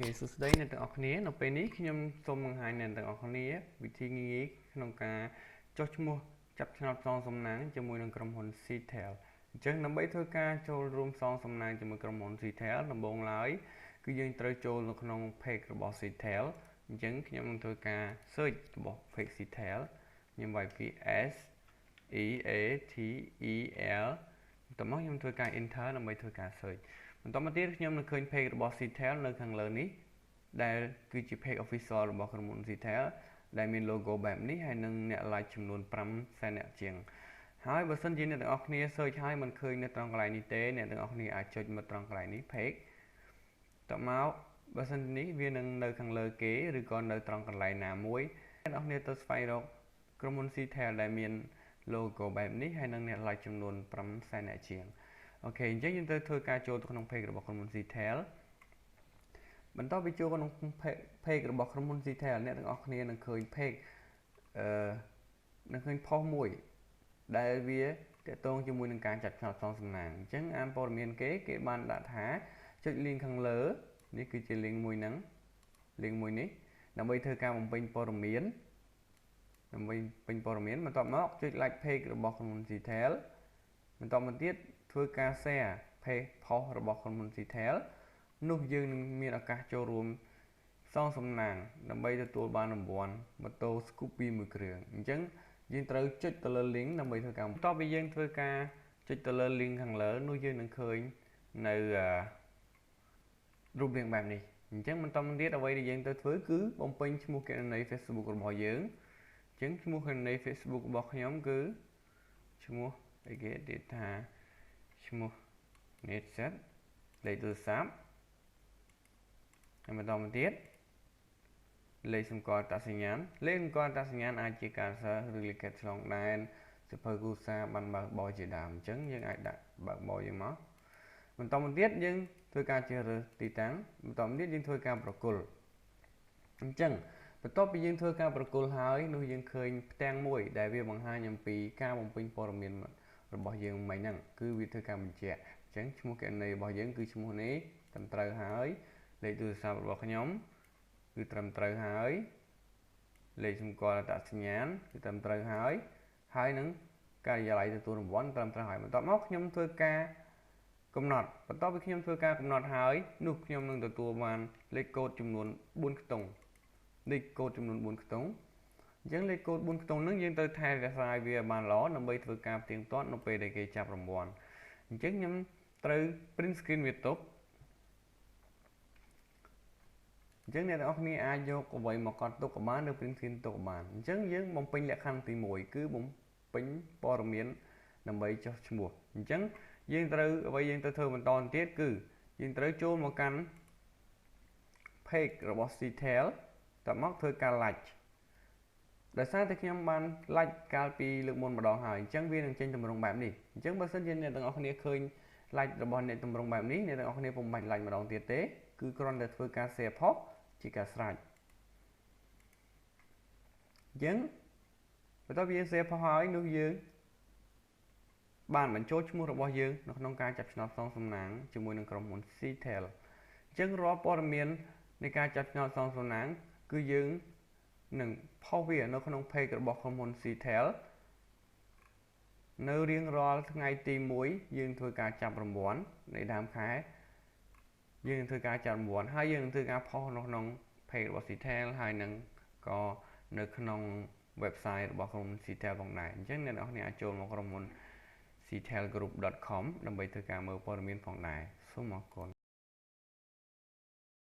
OK សួស្តីអ្នកទាំងអស់គ្នានៅពេលនេះខ្ញុំសូមបង្ហាញអ្នកទាំងអស់គ្នាវិធីងាយក្នុងការចុះឈ្មោះចាប់ឆ្នោតសងសំណាងជាមួយនឹងក្រុមហ៊ុន Seatel។ អញ្ចឹងដើម្បីធ្វើការចូលរួមសងសំណាងជាមួយក្រុមហ៊ុន Seatel ដំបូងឡើយគឺយើងត្រូវចូលនៅក្នុង page របស់ Seatel។ អញ្ចឹងខ្ញុំនឹងធ្វើការ search របស់ page Seatel ខ្ញុំវាយពី S E A T E L បន្ទាប់មកខ្ញុំធ្វើការ enter ដើម្បីធ្វើការ search។ បន្តមកទៀតខ្ញុំនឹងឃើញ page របស់ Seatel នៅខាងលើនេះដែលគឺជា page official របស់ក្រុមហ៊ុន Seatel ដែលមាន logo បែបនេះហើយនឹងអ្នក like ចំនួន5សែនអ្នកជាងហើយបើសិនជាអ្នកទាំងអស់គ្នា search ហើយមិនឃើញនៅត្រង់កន្លែងនេះទេអ្នកទាំងអស់គ្នាអាចចុចមកត្រង់កន្លែងនេះ page តមកបើសិននេះវានឹងនៅខាងលើគេឬក៏នៅត្រង់កន្លែងណាមួយអ្នកទាំងអស់គ្នាទៅស្វែងរកក្រុមហ៊ុន Seatel ដែលមាន logo បែបនេះហើយនឹងអ្នក like ចំនួន5សែនអ្នកជាង។ OK អញ្ចឹងយើងត្រូវធ្វើការចូលទៅក្នុង page របស់ក្រុមហ៊ុន Seatel។ បន្ទាប់ពីចូលក្នុង page របស់ក្រុមហ៊ុន Seatel អ្នកទាំងអស់គ្នានឹងឃើញ page នឹងឃើញ post មួយដែលវាទាក់ទងជាមួយនឹងការចាត់ឆ្នោតសងសំណាងអញ្ចឹងអានព័ត៌មានគេគេបានដាក់ថាចុច link ខាងលើនេះគឺជា link មួយហ្នឹង link មួយនេះដើម្បីធ្វើការបំពេញព័ត៌មានដើម្បីពេញព័ត៌មានបន្ទាប់មកចុច like page របស់ក្រុមហ៊ុន Seatel បន្តមកទៀតធ្វើការ share page post របស់ក្រុមហ៊ុន Seatel នោះយើងនឹងមានឱកាសចូលរួមសងសំណាងដើម្បីទទួលបានរង្វាន់ម៉ូតូ Scoopy មួយគ្រឿងអញ្ចឹងយើងត្រូវចុចទៅលើ link ដើម្បីធ្វើការបន្ទាប់ពីយើងធ្វើការចុចទៅលើ link ខាងលើនោះយើងនឹងឃើញនៅរូបរាងបែបនេះអញ្ចឹងបន្តមកទៀតអ្វីដែលយើងត្រូវធ្វើគឺបំពេញឈ្មោះគណនី Facebook របស់យើងអញ្ចឹងឈ្មោះគណនី Facebook របស់ខ្ញុំគឺឈ្មោះអីគេទៀតថាឈ្មោះ Netset លេខទូរស័ព្ទហើយបន្តមកទៀតលេខសម្គាល់អត្តសញ្ញាណលេខសម្គាល់អត្តសញ្ញាណអាចជាការសិស្សឬលិខិតឆ្លងដែនសៀវភៅគ្រួសារបានបើកបរជាដើមអញ្ចឹងយើងអាចដាក់បើកបរយើងមកបន្តមកទៀតយើងធ្វើការជ្រើសរើសទីតាំងបន្តមកទៀតយើងធ្វើការប្រគល់អញ្ចឹងបន្ទាប់ពីយើងធ្វើការប្រគល់ហើយនោះយើងឃើញផ្ទាំងមួយដែលវាបង្ហាញអំពីការបំពេញព័ត៌មានរបស់យើងមិញហ្នឹងគឺវាធ្វើការបញ្ជាក់អញ្ចឹងឈ្មោះគណនីរបស់យើងគឺឈ្មោះនេះត្រឹមត្រូវហើយលេខទូរស័ព្ទរបស់ខ្ញុំគឺត្រឹមត្រូវហើយលេខសម្គាល់អត្តសញ្ញាណគឺត្រឹមត្រូវហើយហើយនឹងការិយាល័យទទួលរង្វាន់ត្រឹមត្រូវហើយបន្ទាប់មកខ្ញុំធ្វើការកំណត់បន្ទាប់ពីខ្ញុំធ្វើការកំណត់ហើយនោះខ្ញុំនឹងទទួលបានលេខកូដចំនួន4ខ្ទង់លេខកូដចំនួន4ខ្ទង់អញ្ចឹងលេខកូដ4ខ្ទង់ហ្នឹងយើងត្រូវថែរក្សាឲ្យវាបានល្អដើម្បីធ្វើការផ្ទៀងផ្ទាត់នៅពេលដែលគេចាប់រង្វាន់អញ្ចឹងខ្ញុំត្រូវ print screen វាទុកអញ្ចឹងអ្នកទាំងអស់គ្នាអាចយកអ្វីមកកត់ទុកក៏បានឬ print screen ទុកក៏បានអញ្ចឹងយើងបំពេញលក្ខខណ្ឌទី1គឺបំពេញព័ត៌មានដើម្បីចុះឈ្មោះអញ្ចឹងយើងត្រូវអ្វីយើងត្រូវធ្វើបន្តទៀតគឺយើងត្រូវចូលមកកាន់ page របស់ Seatel តមកធ្វើការ like ដោយសារតែខ្ញុំបាន like កាលពីលើកមុនម្ដងហើយអញ្ចឹងវានឹងចេញទម្រង់បែបនេះអញ្ចឹងបើសិនជាអ្នកទាំងអស់គ្នាឃើញ like របស់អ្នកទម្រង់បែបនេះអ្នកទាំងអស់គ្នាពុំបាច់ like ម្ដងទៀតទេគឺគ្រាន់តែធ្វើការ share post ជាការស្រេចអញ្ចឹងបន្ទាប់ពីយើង share post ហើយនោះយើងបានបញ្ចូលឈ្មោះរបស់យើងនៅក្នុងការចាប់ឆ្នោតសងសំណាងជាមួយនឹងក្រុមហ៊ុន Seatel។ អញ្ចឹងរាល់ព័ត៌មាននៃការចាប់ឆ្នោតសងសំណាងគឺយើងនឹងផុសវានៅក្នុង page របស់ក្រុមហ៊ុន Seatel នៅរៀងរាល់ថ្ងៃទី1យើងធ្វើការចាប់រង្វាន់នៃដើមខែយើងនឹងធ្វើការចាប់រង្វាន់ហើយយើងនឹងធ្វើការផុសនៅក្នុង page របស់ Seatel ហើយនឹងក៏នៅក្នុង website របស់ក្រុមហ៊ុន Seatel ផងដែរអញ្ចឹងអ្នកទាំងអស់គ្នាអាចចូលមកក្រុមហ៊ុន seatelgroup.com ដើម្បីធ្វើការមើលព័ត៌មានផងដែរសូមអរគុណ។